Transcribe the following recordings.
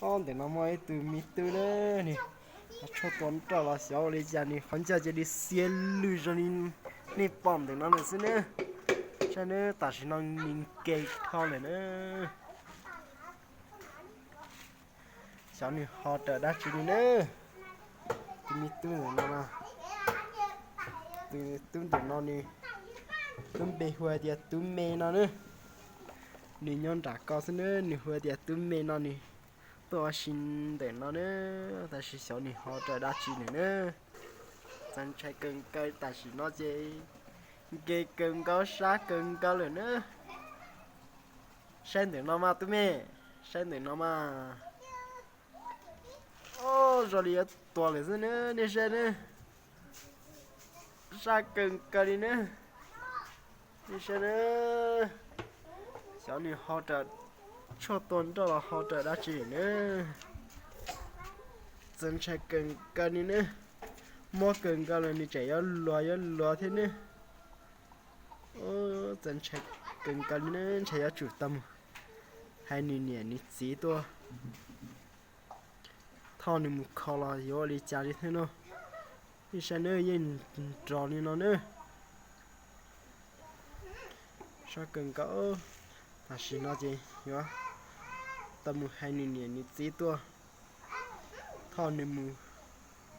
Ob, ntawm no muaj ib tug me tub na, nws tshuaj tua nroj los xyov ua li cas nws qhov ncauj cia li xiav lwj zoo li nej pom ntawm no lawm xwb na. Saib na, tam sim no nws nkees dhau lawm na. Xyov nws ho raws dab tsi li na. Tus me tub ntawm no, tus tub ntawm no nws lub npe hu tias Tub Me no na. Nws nyob nram ko xwb na, nws hu tias Tub Me no, nws tuaj ua si ntawm no na. Tab sis xyov nws ho raws dab tsi lawm na. Txaus ntshai kawg nkaus, tam sim no ces nkees kawg nkaus, sab kawg nkaus lawm na. Saib ntawm no mas Tub Me, saib ntawm no mas. Ob, zoo li yuav tuag lawm xwb na, nej saib na. Sab kawg nkaus li na. Nej saib na, xyov nws ho raws tshuaj tua nroj los ho raws dab tsi na. Txaus ntshai kawg nkaus li na. Mob kawg nkaus los nws tseem yuav luag yuav luag thiab ne. Txaus ntshai kawg nkaus li na, ntshe yuav tsum tau mus hais nws niam nws txiv tuaj thauj nws mus kho los yuav ua li cas li thiab no. Nej saib na, yeej nrog li no na. Sab kawg nkaus, tam sim no ces yuav tau mus hais nws niam nws txiv tuaj thauj nws mus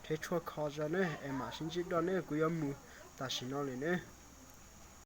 rhaub tshuaj kho tso na, es mam sib ntsib dua na, kuv yuav mus tam sim no lawm na.